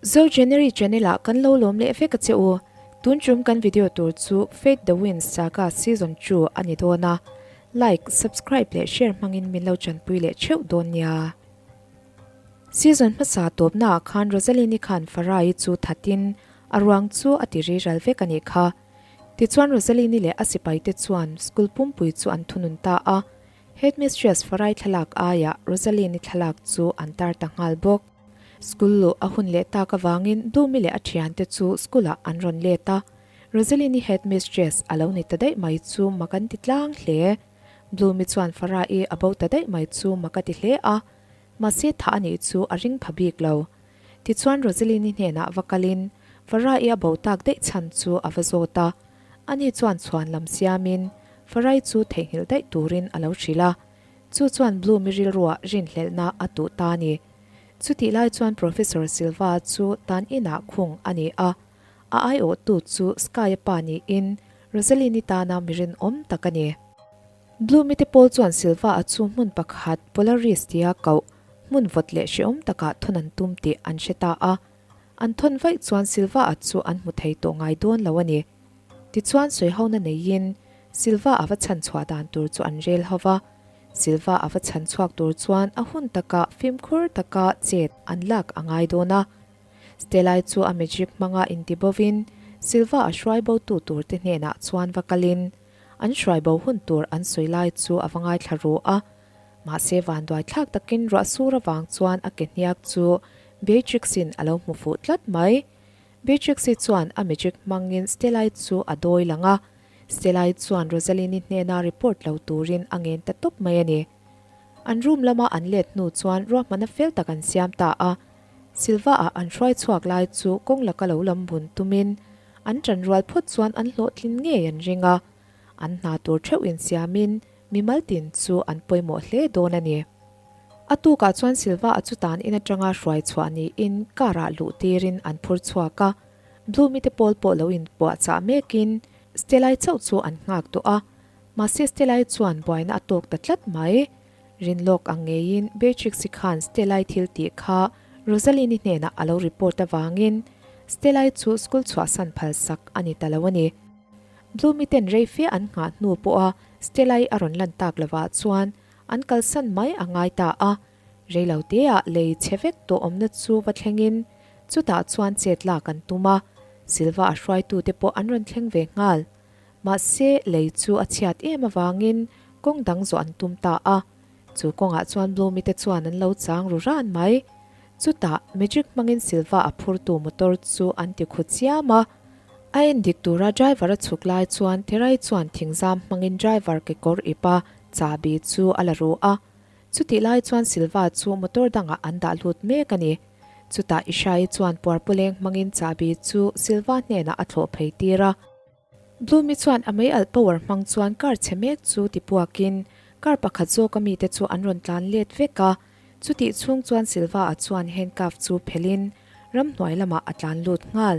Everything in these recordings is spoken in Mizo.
Zo January channel ah kan lo lawm leh vek a che u. Tun tum kan video tur chu Fate the Winds Saga Season 2 a ni dawn a. Like, subscribe leh share hmangin min lo chanpui leh theuh dawn nia. Season hmasa tawpna ah khan Rosalyn-i khan Farah-i chu thatin a ruang chu a ti riral vek a nih kha. Tichuan Rosalyn-i leh a sipaite chuan school pumpui chu an thunun ta a. Headmistress Farah-i thlalak aiah Rosalyn-i thlalak chu an tar ta nghal bawk. School luh a hun leh tak avangin Dumi leh a thiante chu school ah an rawn let a. Rosalyn-i headmistress a lo ni ta daih mai chu mak an ti tlang hle. Bloomi chuan Farah-i a bo ta daih mai chu mak a ti hle a, mahse thah a nih chu a ring pha bik lo. Tichuan Rosalyn-i hnenah va kalin Farah-i a bo tak daih chhan chu a va zawt a. Ani chuan chhuan lam siamin Farah-i chu theihnghilh daih turin a lo hrilh a. Chu chuan Bloomi rilruah rinhlelhna a tuh ta a ni. Chutih lai chuan Professor Silva chu tan inah khung a ni a, a aiawhtu chu Sky-a pa niin Rosalyn-i tana mi rinawm tak a ni. Bloomi te pawl chuan Silva-a chu hmun pakhat Polaris tia koh hmun vawt leh hrehawm takah thawn an tum tih an hre ta a. An thawn vaih chuan Silva-a chu an hmu thei tawh ngai dawn lo a ni. Tichuan sawihona neiin Silva a va chhan chhuah dan tur chu an rel ho va. Silva a va chhan chhuak tur chuan a hun taka fimkhur taka chet an lak a ngai dawn a. Stelai chu a magic hmanga inti bovin Silva a hruai bo tu tur te hnenah chuan va kalin an hruai bo hun tur an sawi lai chu a va ngaithla ru a. Mahse vanduai thlak takin ruah sur avang chuan a ke hniak chu Beatrix-in a lo hmu fuh tlat mai. Beatrix-i chuan a magic hmangin Stella-i chu a dawi lang a, Stella-i chuan Rosaline-i hnena report lo turin a ngen ta tawp mai a ni. An room lama an let hnu chuan ruahmana fel tak an siam ta a, Silva-a an hruai chhuak lai chu kawng laka lo lam bun tumin an ṭan rual phawt chuan an hlawhtlin ngei an ring a, an hna tur theuh insiamin mimal tin chu an pawimawh hle dawn a ni. A tukah chuan Silva a chutan in atanga hruai chhuah niin car ah luh tirin an phur chhuak a, Bloomi te pawl pawh lo inpuah chah mekin Stella-i chauh chu an nghak tawh a, mahse Stella-i chuan buaina a tawk ta tlat mai. Rinlawk ang ngeiin Beatrix-i khan Stella-i thil tih kha Rosaline-i hnenah a lo report avangin Stella-i chu school chhuahsan phalsak a ni ta lo a ni. Bloomi ten rei fe an nghah hnu pawha Stella-i a rawn lan tak lovah chuan An kalsan mai a ngai ta a, reiloteah lei chhe vek tawh awmna chu va thlengin chutah chuan chet lak an tum a, Silva a hruaitute pawh an rawn thleng ve nghal. Mahse, lei chu a chhiat em avangin kawng dang zawh an tum ta a, chu kawngah chuan Bloomi te chuan an lo chang ru ran mai. Chutah, magic hmangin Silva a phurtu motor chu an ti khu chiam a, a en dik tura driver a chhuk lai chuan Terai chuan thingzam hmangin driver kekawr ip a Chahbi chu a la ru a, chutih lai chuan Silva chu motor dangah an dah lut mek a ni. Chutah Ishai chuan puarpawleng hmangin chahbi chu Silva hnenah a thlawh phei tir a. Bloomi chuan a mei alh power hmang chuan car chhe mek chu ti puakin car pakhat zawka mite chu an rawn tlan let vek a. Chutih chhung chuan Silva-a chuan handcuff chu phelhin ramhnuai lamah a tlan lut nghal.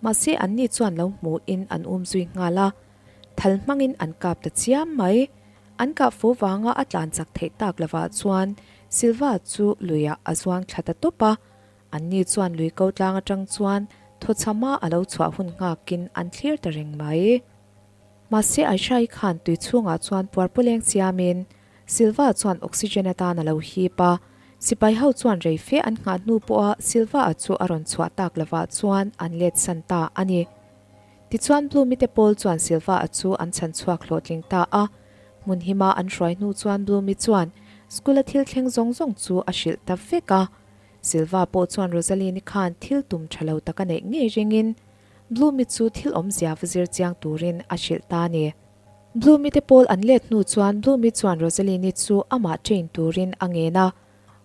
Mahse anni chuan lo hmuhin an um zui nghal a. Thal hmangin an kap ta chiam mai. An kah fu vanga a tlan chak theih tak lovah chuan Silva chu luiah a zuang thla ta tawp a. Anni chuan lui ko tlang atang chuan thawchhama a lo chhuah hun nghakin an thlir ta reng mai. Mahse Aishai khan tui chhungah chuan puarpawleng chiamin Silva chuan oxygen atan a lo hip a. Sipai ho chuan rei fe an nghah hnu pawha Silva-a chu a rawn chhuah tak lovah chuan an let san ta a ni. Tichuan Bloomi te pawl chuan Silva-a chu an chhan chhuak hlawhtling ta a. Hmun hima an hruai hnu chuan Bloomi chuan school-a thil thleng zawng zawng chu a hrilh ta vek a. Silva pawh chuan Rosaline-i khan thil tum tha lo tak a neih ngei ringin Bloomi chu thil awmzia va zir chiang turin a hrilh ta a ni. Bloomi te pawl an let hnu chuan Bloomi chuan Rosaline-i chu amah train turin a ngen a.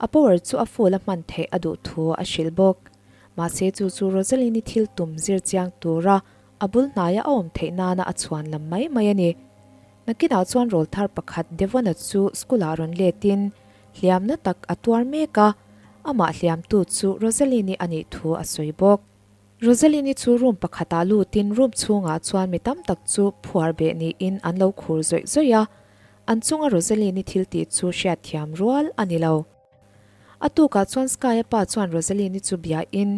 A power chu a full a hman theih a duh thu a hrilh bawk. Mahse chu chu Rosaline-i thil tum zir chiang tura a bul hnaia a awm theih nana a chhuan lam mai mai a ni. Nakinah chuan rawl thar pakhat Devon-a chu school-ah rawn letin hliamna tak a tuar mek a, amah hliamtu chu Rosaline-i a nih thu a sawi bawk. Rosaline-i chu room pakhatah lutin room chhungah chuan mi tam tak chu phuar beh niin an lo khur zawih zawih a, an chunga Rosaline-i thil tih chu hriatthiam rual a ni lo. A tukah chuan Sky-a pa chuan Rosaline-i chu biahin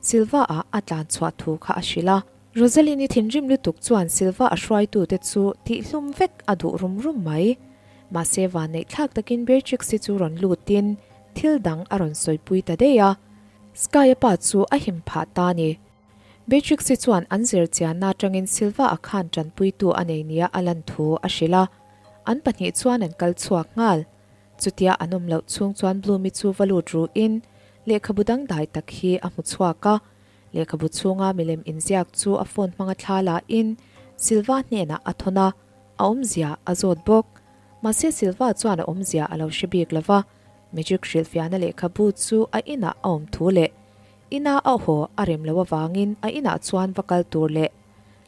Silva-a a tlan chhuah thu kha a hrilh a. Rosaline-i thinrim lutuk chuan Silva-a hruaitute chu tihhlum vek a duh rum rum mai. Mahse vanneih thlak takin Beatrix-i chu rawn lutin thil dang a rawn sawipui ta daih a. Sky-a pa chu a him phah ta a ni. Beatrix-i chuan an zir chianna atangin Silva-a khan tanpuitu a nei nia a lan thu a hrilh a. An pahnih chuan an kal chhuak nghal. Chutia an awm loh chhung chuan Bloomi chu va lut ruhin lehkhabu dangdai tak hi a hmu chhuak a. Lehkhabu chhunga milem inziak chu a phone hmanga thla lahin Silva hnenah a thawn a, a awmzia a zawt bawk. Mahse Silva chuan a awmzia a lo hre bik lo va, magic hrilhfiahna lehkhabu chu a inah a awm thu leh ina a haw a rem loh avangin a inah chuan va kal tur leh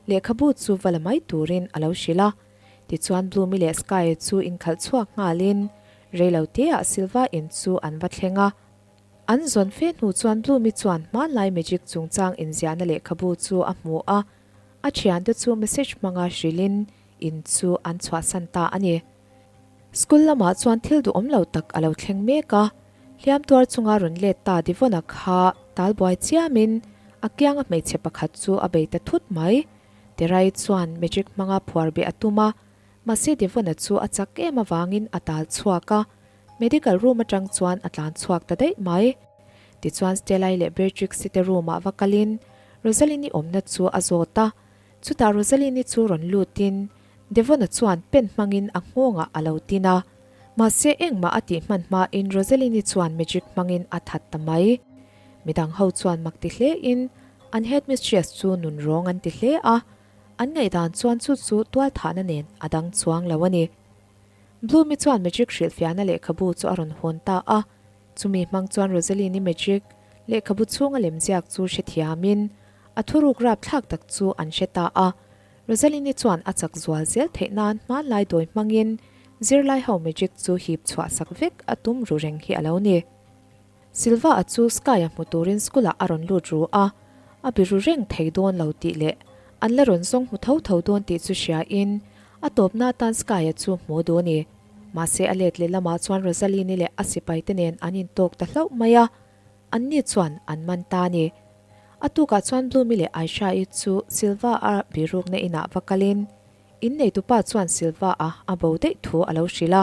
lehkhabu chu va la mai turin a lo hrilh a. Tichuan Bloomy leh Sky chu inkhalh chhuak nghalin reiloteah Silva in chu an va thleng a. An zawn fe hnu chuan Bloomy chuan hmanlai magic chungchang inziahna lehkhabu chu a hmu a, a thiante chu message hmanga hrilhin in chu an chhuahsan ta a ni. School lamah chuan thil duhawm lo tak a lo thleng mek a, hliam tuar chunga rawn let ta Devon-a kha talbuai chiamin a kianga hmeichhe pakhat chu a bei ta thut mai. Terai chuan magic hmanga phuar beh a tum a, mahse Devon-a chu a chak em avangin a tal chhuak a, medical room atang chuan a tlan chhuak ta daih mai. Tichuan Stella-i leh Beatrix-i te room-ah va kalin Rosaline-i awmna chu a zawt a, chutah Rosaline-i chu rawn lutin Devon-a chuan pen hmangin a nghawngah a lo tin a, mahse engmah a tih hman hmain Rosaline-i chuan magic hmangin a that ta mai. Midang ho chuan mak ti hlein An headmistress chu nun rawng an ti hle a, an ngaihdan chuan chu chu tualthahna nen a dang chuang lo a ni. Bloomi chuan magic hrilhfiahna lehkhabu chu a rawn hawn ta a, chumi hmang chuan Rosaline-i magic lehkhabu chhunga lemziak chu hrethiamin a thuruk rapthlak tak chu an hre ta a. Rosaline-i chuan a chak zual zel theih nan hmanlai dawi hmangin zirlai ho magic chu hip chhuah sak vek a tum ru reng hi a lo ni. Silva-a chu Sky-a hmu turin school-ah a rawn lut ru a, a biru reng thei dawn lo tih leh an la rawn zawng hmu tho tho dawn tih chu hriain a tawpna atan Sky-a chu hmu duh a ni. Mahse a let leh lamah chuan Rosaline-i leh a sipaite nen an intawk ta hlauh mai a, anni chuan an man ta a ni. A tukah chuan Bloomi leh Aisha-i chu Silva-a birukna inah va kalin inneitupa chuan Silva-a a bo daih thu a lo hrilh a,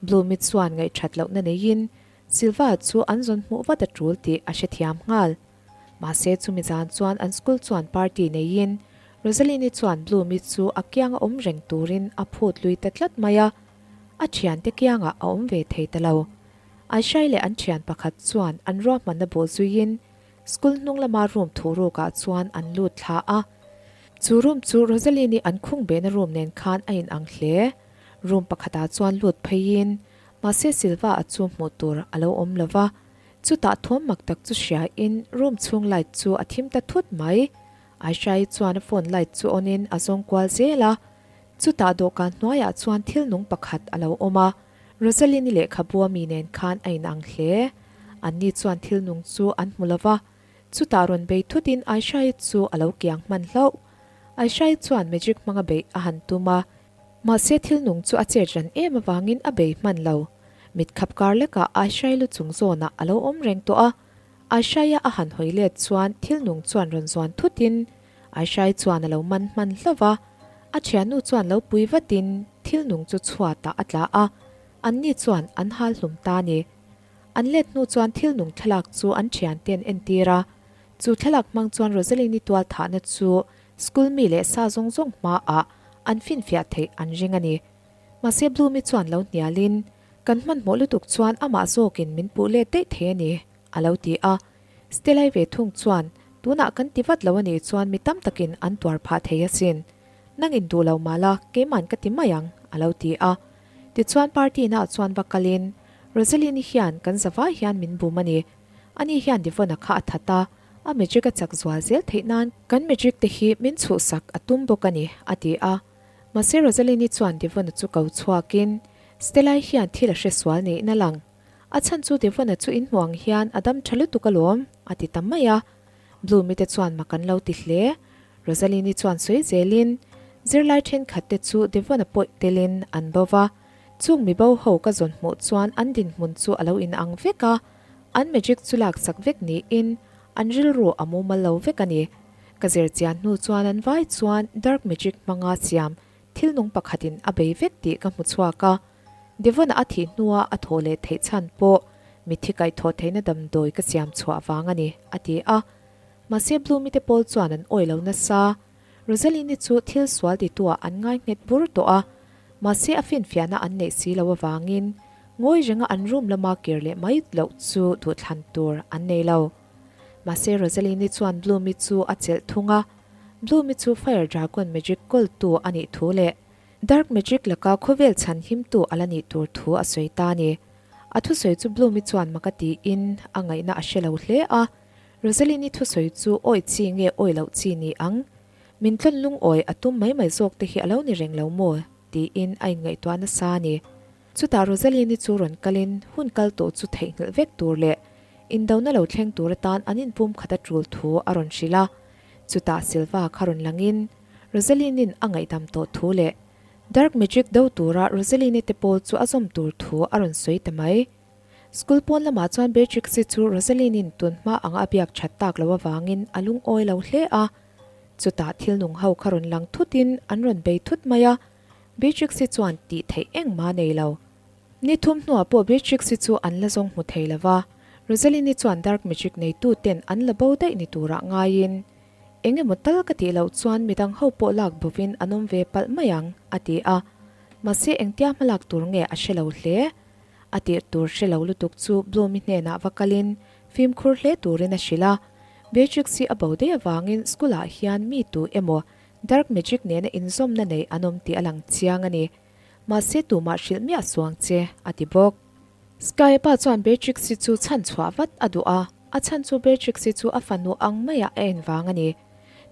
Bloomi chuan ngaihthat lohna neiin Silva chu an zawn hmuh vat a tul tih a hrethiam nghal. Mahse chumi zan chuan an school chuan party neiin Rosaline-i chuan Bloomi chu a kianga awm reng turin a phut lui ta tlat mai a, a thiante kiangah a awm ve thei ta lo. Aishai leh an thian pakhat chuan an ruahmanna bawh zuiin school hnung lama room thuhrukah chuan an lut thla a. Chu room chu Rosaline-i an khung behna room nen khan a inang hle. Room pakhatah chuan lut pheiin Mahse Silva a chu hmuh tur a lo awm lo va, chutah thawm mak tak chu hria in room chhung light chu a thim ta thut mai. Aishai chuan a phone light chu on in a zawng kual zel a, chutah dawhkan hnuaiah chuan thil nung pakhat a lo awm a, Rosaline-i lehkhabu a mi nen khan a inang hle. Anni chuan thil nung chu an hmu lo va, chutah rawn bei thut in Aishai chu a lo kiang hman hlauh. Aishai chuan magic hmanga beih a han tum a, Mahse thil nung chu a chet ran em avangin a bei hman lo. Mit khap kar lekah Aishai lu chung zawnah a lo awm reng tawh a. Aishai-a a han hawi let chuan thil nung chuan rawn zuan thutin Aishai chuan a lo man hman hlauh va. A thiannu chuan lo pui vatin thil nung chu chhuatah a tla a, anni chuan an hal hlum ta ni. An let hnu chuan thil nung thlalak chu an thiante'n entir a. Chu thlalak hmang chuan Rosaline-i tual thahna chu School mi leh sa zawng zawng hmaah an finfiah theih an ring a ni. Mahse Bloomi chuan lo hnialin, Kan hmanhmawh lutuk chuan amah zawkin min puh let daih thei a ni, a lo ti a. Stella-i ve thung chuan, Tunah kan ti vat lo a nih chuan mi tam takin an tuar phah thei asin. Nang in duh lo mah la, keiman ka ti mai ang, a lo ti a. Tichuan party naah chuan va kalin, Rosaline-i hian kan zavai hian min bum a ni. Ani hian Devon-a kha a that a, a magic a chak zual zel theih nan kan magic te hi min chhuhsak a tum bawk a ni, a ti a. Mahse Rosaline-i chuan Devon-a chu ko chhuakin, Stella-i hian thil a hre sual niin a lang. A chhan chu Devon-a chu in hmuh ang hian a dam tha lutuk alawm, a ti ta mai a. Bloomi te chuan mak an lo ti hle. Rosaline-i chuan sawi zelin, Zirlai thenkhat te chu Devon-a pawih telin an bo va, chung mi bo ho ka zawn hmuh chuan an dinhmun chu a lo inang vek a, An magic chu laksak vek niin. An rilru a mumal lo vek a ni. Ka zir chian hnu chuan an vai chuan dark magic hmanga siam thil nung pakhatin a bei vek tih ka hmu chhuak a. Devon-a a thih hnua a thawh leh theih chhan pawh mitthi kaihthawh theihna damdawi ka siam chhuah vang a ni, a ti a. Mahse Bloomy te pawl chuan an awih lo nasa. Rosaline-i chu thil sual tituah an ngai nghet bur tawh a, mahse a finfiahna an neih si lo avangin ngawi renga an room lama kir leh mai loh chu duhthlan tur an nei lo. Mahse Rosaline-i chuan Bloomy chu a chelh thung a, Bloomy chu Fire Dragon Magic kawltu a nih thu leh Dark Magic laka khawvel chhan himtu a la nih tur thu a sawi ta a ni. A thusawi chu Bloomy chuan mak a tiin a ngaihna a hre lo hle a, Rosaline-i thusawi chu awi chi nge awi loh chi ni ang? Min tlawn lungawi a tum mai mai zawk te hi a lo ni reng lo maw? tiin a inngaihtuah nasa a ni. Chutah Rosaline-i chu rawn kalin hun kal tawh chu theihnghilh vek tur leh indona lo thleng tur atan an inpum khat a tul thu a rawn hrilh a. Chutah Silva kha rawn langin Rosaline-in a ngaihdam tawh thu leh Dark Magic do tura Rosaline-i te pawl chu a zawm tur thu a rawn sawi ta mai. School pawn lamah chuan Beatrix-i chu Rosaline-in tun hma anga a biak that tak loh avangin a lungawi lo hle a. Chutah thil nung ho kha rawn lang thutin an rawn bei thut mai a, Beatrix-i chuan tih theih engmah a nei lo. Ni thum hnuah pawh Beatrix-i chu an la zawng hmu thei lo va, Rosaline-i chuan dark magic neitu ten an la bo daih ni turah ngaiin, Eng emaw tal ka tih loh chuan midang ho pawh lak bovin an awm ve palh mai ang, a ti a. Mahse engtia hmalak tur nge a hre lo hle. A tirh tur hre lo lutuk chu Bloomi hnenah va kalin fimkhur hle turin a hrilh a. Beatrix hi a bo daih avangin school ah hian mi tu emaw dark magic nena inzawmna nei an awm tih a lang chiang a ni. Mahse tumah hrilh miah suang che, a ti bawk. Sky pa chuan Beatrix hi chu chhan chhuah vat a duh a, a chhan chu Beatrix hi chu a fanu ang maiah a en vang a ni.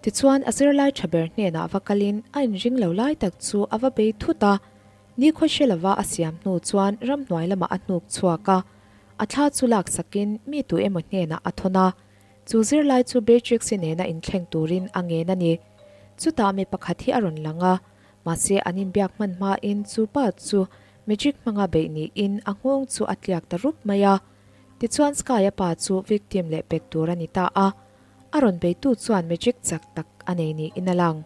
Tichuan a zirlai tha ber hnenah va kalin a inring lo lai tak chu a va bei thut a. Nikhaw hre lova a siam hnu chuan ramhnuai lamah a hnuk chhuak a, a thla chu laksakin mi tu emaw hnenah a thawn a, chu zirlai chu Beatrix-i nena inthleng turin a ngen a ni. Chutah mi pakhat hi a rawn lang a, mahse an inbiak hman hmain chu pa chu magic hmanga beih niin a nghawng chu a tliak ta rup mai a. Tichuan Sky-a pa chu victim leh pek tur a ni ta a, a rawn beitu chuan magic chak tak a nei niin a lang.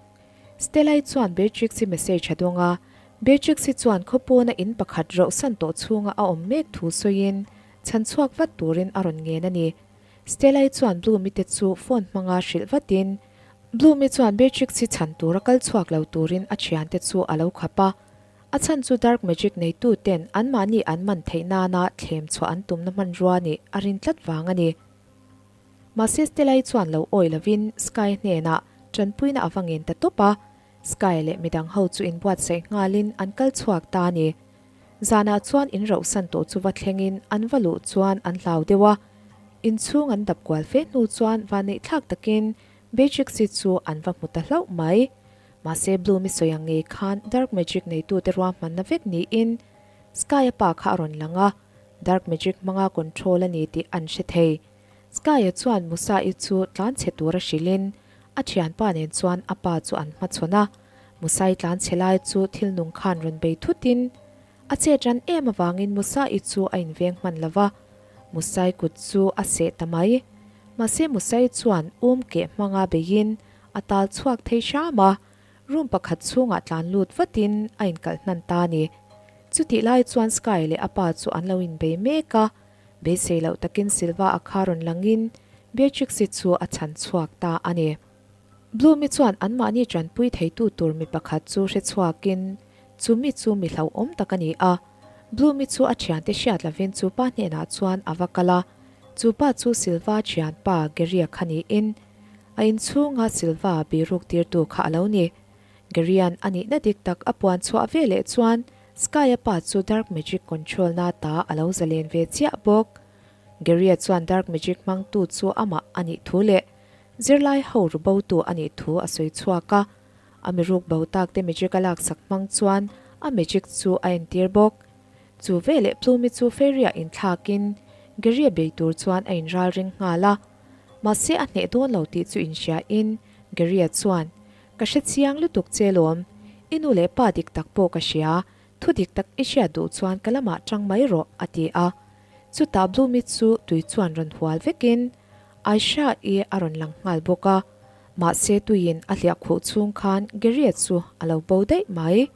Stella-i chuan Beatrix-i message a dawng a, Beatrix-i chuan khawpawna in pakhat rauhsan tawh chhunga a awm mek thu sawiin chhan chhuak vat turin a rawn ngen a ni. Stella-i chuan Bloomi te chu phone hmanga hrilh vatin Bloomi chuan Beatrix-i chhan tura kal chhuak lo turin a thiante chu a lo khap a, a chhan chu dark magic neitu ten anmahni an man theih nana thlem chhuah an tumna hmanrua nih a rin tlat vang a ni. Mahse Stella-i chuan lo awi lovin Sky hnenah tanpuina a va ngen ta tawp a, Sky leh midang ho chu inbuatsaih nghalin an kal chhuak ta a ni. Zanah chuan in rauhsan tawh chu va thlengin an va luh chuan an hlau deuh a, inchhung an dap kual fe hnu chuan vanneihthlak takin Beatrix-i chu an va hmu ta hlauh mai. Mahse Bloom-i sawi ang ngei khan Dark Magic neitute ruahmanna vek niin Sky-a pa kha a rawn lang a, Dark Magic hmanga control a ni tih an hre thei. Sky-a chuan Musa-i chu tlanchhe tura hrilhin a thianpa nen chuan a pa chu an hmachhawn a. Musa-i tlanchhe lai chu thil nung khan rawn bei thutin a chet ran em avangin Musa-i chu a inveng hman lo va, Musa-i kut chu a seh ta mai. Mahse Musa-i chuan um keh hmanga beiin a tal chhuak thei hram a, Room pakhat chhungah tlan lut vatin a inkalh hnan ta a ni. Chutih lai chuan Sky leh a pa chu an lo inbei mek a, beisei loh takin Silva a kha rawn langin Beatrix-i chu a chhan chhuak ta a ni. Bloom-i chuan anmahni tanpui theitu tur mi pakhat chu hre chhuakin chu mi chu mi hlauhawm tak a ni a. Bloom-i chu a thiante hriat lovin chu pa hnenah chuan a va kal a, chu pa chu Silva thianpa Gary-a kha niin A inchhunga Silva biruk tirtu kha a lo ni. Garian a nihna dik tak a puan chhuah ve leh chuan Sky-a pa chu Dark Magic control na ta a lo zalen ve chiah bawk. Garia chuan Dark Magic hmangtu chu amah a nih thu leh zirlai ho ru botu a nih thu a sawi chhuak a. A miruk bo tak te magic a laksak hmang chuan a magic chu a entir bawk. Chu veleh Plumi chu Fairy-ah inthlakin Garia bei tur chuan a inralring nghal a. Mahse a hneh dawn lo tih chu inhriain Gary-a chuan, Ka hre chiang lutuk che lawm, i nu leh pa dik tak pawh ka hria, thu dik tak i hriat duh chuan ka lamah tang mai rawh, a ti a. Chutah Bloomy chu tui chuan rawn hual vekin Aisha-i a rawn lang nghal bawk a, mahse tuiin a hliah khuh chhung khan Gary-a chu a lo bo daih mai.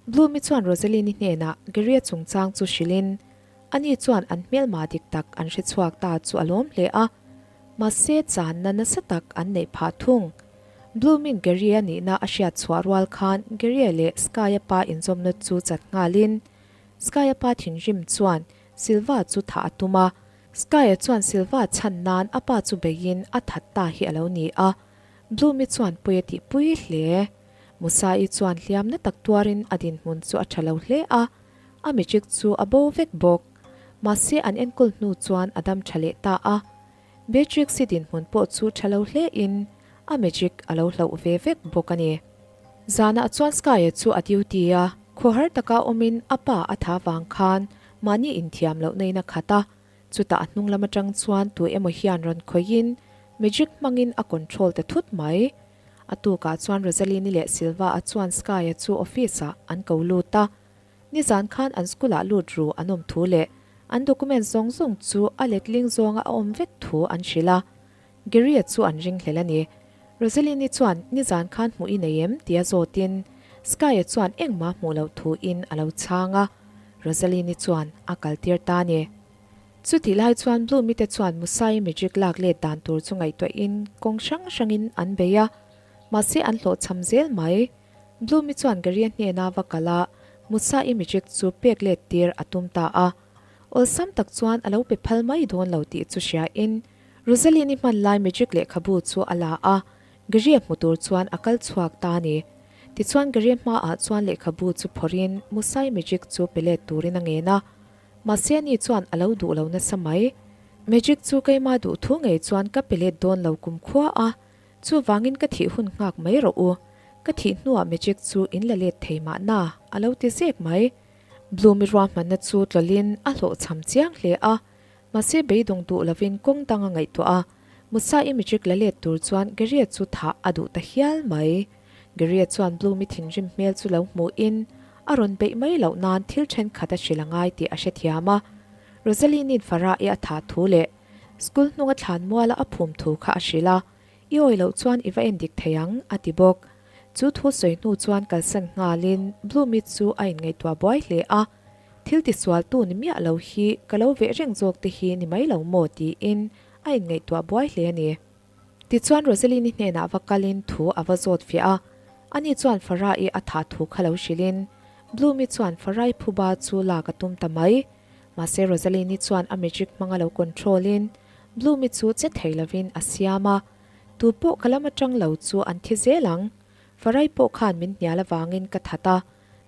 Bloom-i chuan Rosaline-i hnenah Gary-a chungchang chu hrilhin, ani chuan an hmelma dik tak an hre chhuak ta chu a lawm hle a, mahse channa nasa tak an neih phah thung. Bloom-in Gary-a nihna a hriat chhuah rual khan Gary-a leh Sky-a pa inzawmna chu chat nghalin, Sky-a pa thinrim chuan Silva chu thah a tum a, Sky-a chuan Silva chhan nan a pa chu beiin a that ta hi a lo ni a, Bloom-i chuan pawi a tihpui hle. Musa-i chuan hliamna tak tuarin a dinhmun chu a tha lo hle a, a magic chu a bo vek bawk. Mahse an enkawl hnu chuan a dam tha leh ta a. Beatrix-i dinhmun pawh chu tha lo hle in a magic a lo hlauh ve vek bawk a ni. Zanah chuan Sky-a chu a duty a, khawhar taka awmin a pa a tha vang khan mahni inthiam loh na in a khat a, chutah a hnung lam atang chuan tu emaw hian rawn khawihin magic hmangin a control ta thut mai. A tukah chuan Rosaline-i leh Silva-a chuan Sky-a chu office-ah an ko lut a. Nizan khan an school-ah lut ru an awm thu leh an document zawng zawng chu a letling zawnga a awm vek thu an hrilh a. Gary-a chu an ringhlel a ni. Rosaline-i chuan nizan khan hmuh i nei em? tia zawtin Sky-a chuan engmah hmuh loh thuin a lo chhang a. Rosaline-i chuan a kaltir ta a ni. Chutih lai chuan Bloomi te chuan Musai magic lak let dan tur chu ngaihtuahin kawng hrang hrangin an bei a, mahse an hlawhchham zel mai. Bloomi chuan Gary-a hnena va kal a, Musai magic chu pek let tir a tum ta a. Awlsam tak chuan a lo pe phal mai dawn lo tih chu hriain Rosaline-i hman lai magic lehkhabu chu a la a, Gary-a hmu tur chuan a kal chhuak ta a ni. Tichuan Gary-a hmaah chuan lehkhabu chu phawrhin Musai magic chu pe let turin a ngen a. Mahse ani chuan a lo duh lo nasa mai. Magic chu keima duh thu ngei chuan ka pe let dawn lo kumkhua a, chuvangin ka thih hun nghak mai rawh u. Ka thih hnuah magic chu in la let thei mahna, a lo ti zek mai. Bloomi ruahmanna chu tlawlhin a hlawhchham chiang hle a, mahse beidawng duh lovin kawng dang a ngaihtuah a, Musa-i magic la let tur chuan Gary-a chu thah a duh ta hial mai. Gary-a chuan Bloomi thinrim hmel chu lo hmuhin a rawn beih mai loh nan thil thenkhat a hrilh a ngai tih a hrethiam a. Rosaline-in Farah-i a thah thu leh school hnunga thlan muala a phum thu kha a hrilh a, I awi loh chuan i va en dik thei ang, a ti bawk. Chu thu sawi hnu chuan kalsan nghalin Bloomi chu a inngaihtuah buai hle a, Thil tisualtu ni miah lo hi ka lo veh reng zawk te hi ni mai lo maw tiin a inngaihtuah buai hle a ni. Tichuan Rosaline-i hnenah va kalin thu a va zawt fiah a, ani chuan Farah-i a thah thu kha lo hrilhin Bloom-i chuan Farah-i phuba chu lak a tum ta mai. Mahse Rosaline-i chuan a magic hmanga lo control-in Bloom-i chu che thei lovin a siam a, Tu pawh ka lam atang lo chu an thi zel ang. Farah-i pawh khan min hnial avangin ka that a,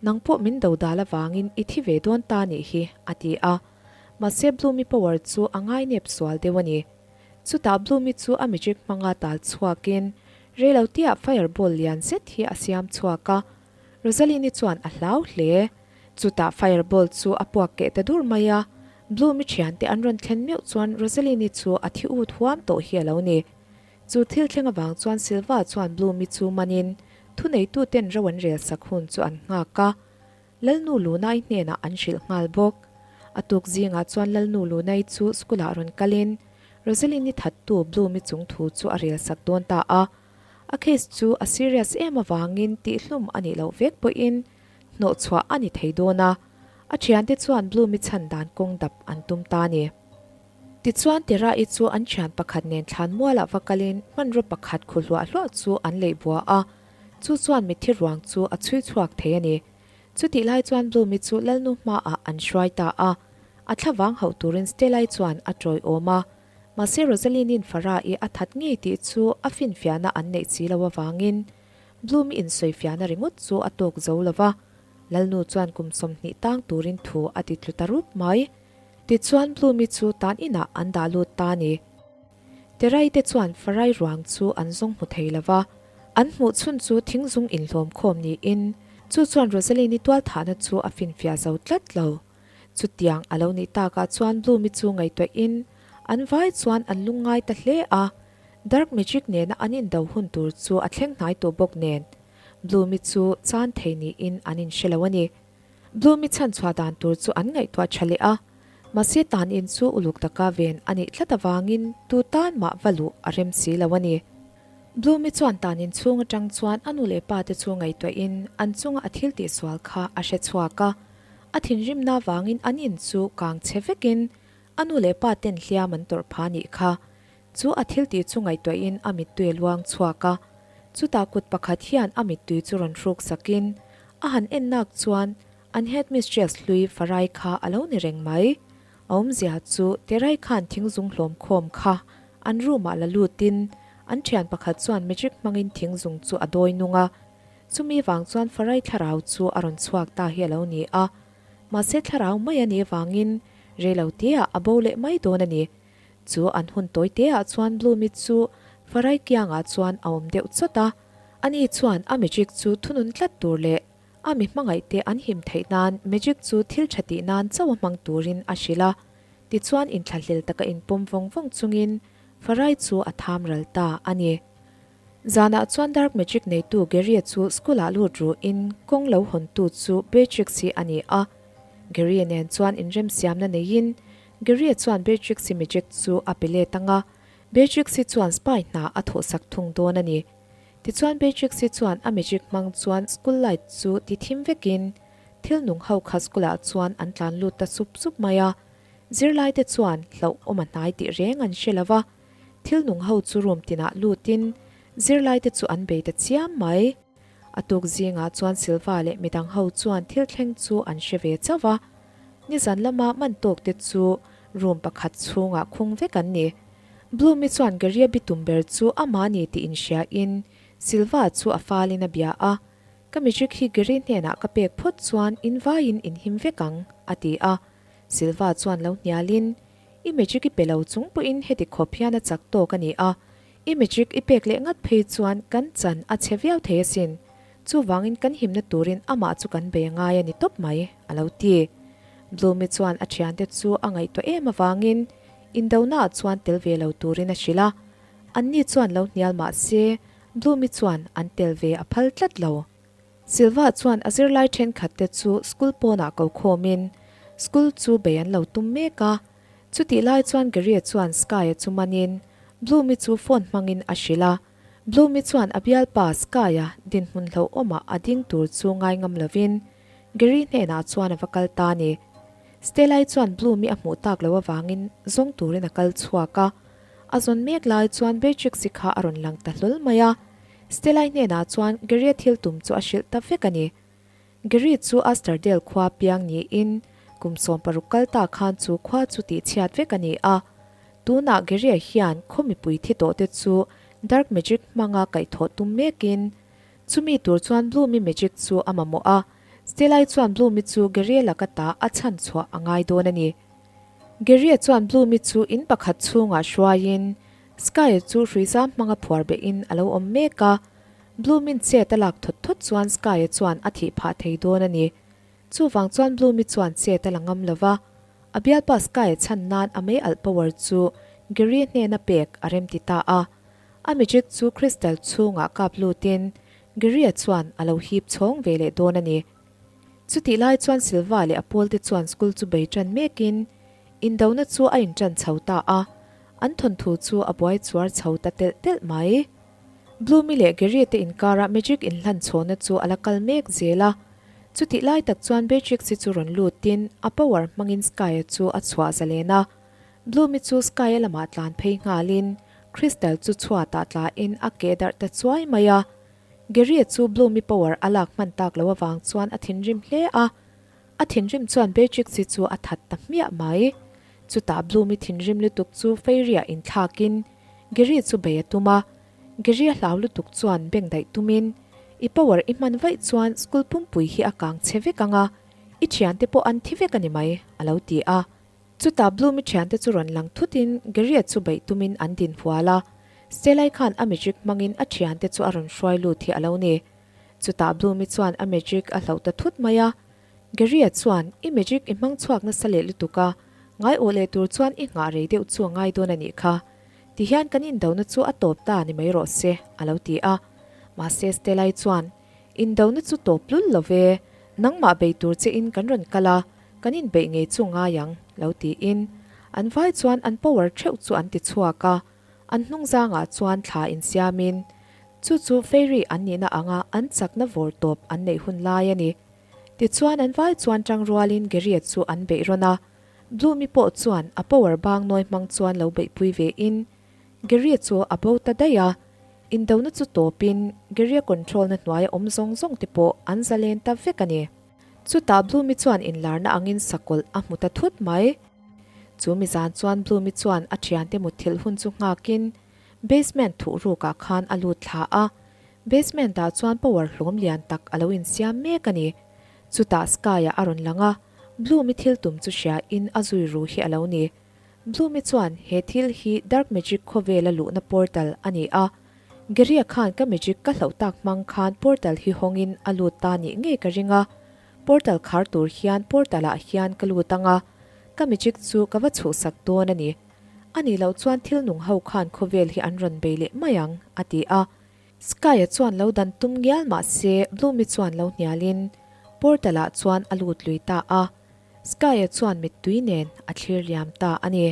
nang pawh min dodal avangin i thi ve dawn ta nih hi, a ti a. Mahse Bloom-i power chu a ngainep sual deuh a ni. Chutah Bloomi chu a magic hmanga tal chhuakin reiloteah fireball lian zet hi a siam chhuak a, Rosaline-i chuan a hlau hle. Chutah fireball chu a puak keh ta dur mai a, Bloomi thiante an rawn thlen meuh chuan Rosaline-i chu a thi ut huam tawh hi a lo ni. Chu thil thleng avang chuan Silva chuan Bloomi chu manin thuneituten ro an rel sak hun chu an nghak a. Lalnu Lunai hnenah an hrilh nghal bawk. A tuk zingah chuan Lalnu Lunai chu school-ah rawn kalin Rosaline-i thattu Bloom-i chung thu chu a rel sak dawn ta a. A case chu a serious em avangin tihhlum a nih loh vek pawhin hnawhchhuah a ni thei dawn a. A thiante chuan Bloom-i chhan dan kawng dap an tum ta a ni. Tichuan Tera-i chu an thian pakhat nen thlan mualah va kalin hmanraw pakhat khu hluah hluah chu an leih bua a. Chu chuan mitthi ruang chu a chhui chhuak thei a ni. Chutih lai chuan Bloomi chu Lalnu hmaah an hruai ta a, a thlavang hauh turin Stella-i chuan a tawiawm a. Mahse Rosaline-in Farah-i a that ngei tih chu a finfiahna an neih si lo avangin Bloomi insawifiahna ringawt chu a tawk zo lo va, Lalnu chuan kum 20 tang turin thu a ti tlu ta rup mai. Tichuan Bloomi chu tan inah an dah lut ta a ni. Terai te chuan Farai ruang chu an zawng hmu thei lo va, an hmuh chhun chu thingzung inhlawm khawm niin chu chuan Rosaline-i tualthahna chu a finfiah zo tlat lo. Chutiang a lo nih takah chuan Bloomi chu ngaihtuahin an vai chuan an lungngai ta hle a, Dark Magic nena an indo hun tur chu a thleng hnai tawh bawk nen Bloomi chu chan thei niin an inhre lo a ni. Bloomi chhanchhuah dan tur chu an ngaihtuah tha leh a. Mahse tan in chu uluk taka ven a nih tlat avangin tu tan mah va luh a rem si lo a ni. Bloomi chuan tan in chhung atang chuan a nu leh pa te chu ngaihtuahin an chunga a thil tihsual kha a hre chhuak a. A thinrimna avangin an in chu kang chhe vekin a nu leh pa ten hliam an tawrh pha nih kha. Chu a thil tih chu ngaihtuahin a mittui a luang chhuak a. Chutah kut pakhat hian a mittui chu rawn hruk sakin a han en nak chuan An headmistress hlui Farai kha a lo ni reng mai. A awmzia chu Terai khan thingzung hlawm khawm kha an room ah la lutin an thian pakhat chuan magic hmangin thingzung chu a dawi nung a. Chumi vang chuan Farai thlarau chu a rawn chhuak ta hi a lo ni a. Mahse thlarau mai a nih vangin reilo teah a bo leh mai dawn a ni. Chu an hun tawi teah chuan Bloomi chu Farai kiangah chuan a awm deuh chawt a. Ani chuan a magic chu thunun tlat tur leh A mi hmangaihte an him theih nan magic chu thil tha tih nan chauh a hmang turin a hrilh a. Tichuan inthlahlel taka inpawm vawng vawng chungin Farai chu a tham ral ta a ni. Zanah chuan dark magic neitu Gary-a chu school-ah lut ruhin kawng lo hawntu chu Beatrix hi a ni a. Gary-a nen chuan inremsiamna neiin Gary-a chuan Beatrix-i magic chu a pe let ang a, Beatrix-i chuan spy hna a thawhsak thung dawn a ni. Tichuan Beatrix-i chuan a magic hmang chuan school light chu ti thim vekin thil nung ho kha school ah chuan an tlan lut ta sup sup mai a. Zirlai te chuan hlauh awm a hnai tih reng an hre lo va, thil nung ho chu room tinah lutin zirlai te chu an bei ta chiam mai. A tuk zingah chuan Silva leh midang ho chuan thil thleng chu an hre ve chauh va. Nizan lama man tawk te chu room pakhat chhungah khung vek an ni. Bloomi chuan Gary-a bitum ber chu amah ni tih inhriain Silva chu a falin a bia a, Ka magic hi Gary hnenah ka pek phawt chuan in vaiin in him vek ang, a ti a. Silva chuan lo hnialin, I magic i pe lo chung pawhin heti khawp hian a chak tawk a ni a, i magic i pek leh ngat phei chuan kan chan a chhe viau thei asin, Chuvangin kan himna turin amah chu kan bei ngai a ni tawp mai, a lo ti. Bloomi chuan a thiante chu a ngaihtuah em avangin indonaah chuan tel ve lo turin a hrilh a. Anni chuan lo hnial mah se, Bloomi chuan an tel ve a phal tlat lo. Silva chuan a zirlai thenkhatte chu school pawnah ko khawmin school chu bei an lo tum mek a. Chutih lai chuan Gary-a chuan Sky-a chu manin Bloomi chu phone hmangin a hrilh a. Bloomi chuan a bialpa Sky-a dinhmun hlauhawmah a ding tur chu ngai ngam lovin Gary hnenah chuan a va kal ta a ni. Stella-i chuan Bloomi a hmuh tak loh avangin zawng turin a kal chhuak a. A zawn mek lai chuan Beatrix-i kha a rawn lang ta hlawl mai a. Stella-i hnenah chuan Gary-a thil tum chu a hrilh ta vek a ni. Gary chu Asterdale khua piang niin kum 16 kal ta khan chu khua chu tihchhiat vek a ni a. Tunah Gary-a hian khaw mipui thi tawh te chu dark magic hmanga kaihthawh tum mekin chumi tur chuan Bloomy magic chu a mamawh a. Stella-i chuan Bloomy chu Gary-a laka ta a chhan chhuah a ngai dawn a ni. Gary-a chuan Bloomy chu in pakhat chhungah hruaiin Sky-a chu hruizam hmanga phuar behin a lo awm mek a. Bloomin chet a lak thawt thawt chuan Sky-a chuan a thih phah thei dawn a ni. Chuvang chuan Bloomi chuan chet a la ngam lo va, a bialpa Sky-a chhan nan a mei alh power chu Gary hnena pek a remti ta a. A magic chu crystal chhungah kap lutin Gary-a chuan a lo hip chhawng ve leh dawn a ni. Chutih lai chuan Silva leh a pawlte chuan school chu bei tan mekin indona chu a intan chho ta a, an thawnthu chu a buai chuar chho ta telh telh mai. Bloomy leh Gary te inkara magic inhlan chhawna chu a la kal mek zel a. Chutih lai tak chuan Beatrix-i chu rawn lutin a power hmangin Sky-a chu a chhuah zalen a. Bloomy chu Sky-a lamah tlan phei nghalin Crystal chu chhuatah tlain a keh darh ta chuai mai a. Gary-a chu Bloomy power a lak hman tak loh avang chuan a thinrim hle a. A thinrim chuan Beatrix-i chu a that ta hmiah mai. Chutah Bloomy thinrim lutuk chu Fairy-ah inthlakin Gary chu bei a tum a. Gary a hlau lutuk chuan beng daih tumin, I power i hman vaih chuan school pumpui hi a kang chhe vek ang a, i thiante pawh an thi vek a ni mai, a lo ti a. Chutah Bloomy thiante chu rawn lang thutin Gary-a chu beih tumin an din hual a. Stella-i khan a magic hmangin a thiante chu a rawn hruai lut hi a lo ni. Chutah Bloomy chuan a magic a hloh ta thut mai a. Gary-a chuan, I magic i hmang chhuak nasa leh lutuk a, ngai awh leh tur chuan i nghah rei deuh chu a ngai dawn a nih kha. Tihian kan indona chu a tawp ta ni mai rawh se, a lo ti a. Mahse Stella-i chuan, Indona chu tawp lul lo ve, nangmah bei tur che in kan rawn kal a, kan inbeih ngei chu ngai ang, lo tiin an vai chuan an power theuh chu an ti chhuak a, an hnung zangah chuan thla insiamin chu chu fairy an nihna anga an chakna vawr tawp an neih hun lai a ni. Tichuan an vai chuan tangrualin Gary-a chu an beih rawn a, Bloomi pawh chuan a power bang nawi hmang chuan lo beihpui ve in Gary-a chu a bo ta daih a, indona chu tawpin Gary-a control-na hnuaia awm zawng zawng te pawh an zalen ta vek a ni. Chutah Bloomi chuan inlarna angin sakawlh a hmu ta thut mai. Chu mi zan chuan Bloomi chuan a thiante mutthilh hun chu nghakin basement thuhrukah khan a lut thla a, basement-ah chuan power hlawm lian tak a lo insiam mek a ni. Chutah Sky-a a rawn lang a, Bloomi thil tum chu hriain a zui ru hi a lo ni. Bloomi chuan he thil hi Dark Magic khawvela luhna portal a ni a, Gary-a khan ka magic ka hlauh tak hmang khan portal hi hawngin a lut ta nih ngei ka ring a, portal khar tur hian portal ah hian ka lut ang a, ka magic chu ka va chhuhsak dawn a ni. A nih loh chuan thil nung ho khan khawvel hi an rawn bei leh mai ang, a ti a. Sky-a chuan lo dan tum ngial mah se Bloomi chuan lo hnialin portal ah chuan a lut lui ta a, Sky-a chuan mittui nen a thlir liam ta a ni.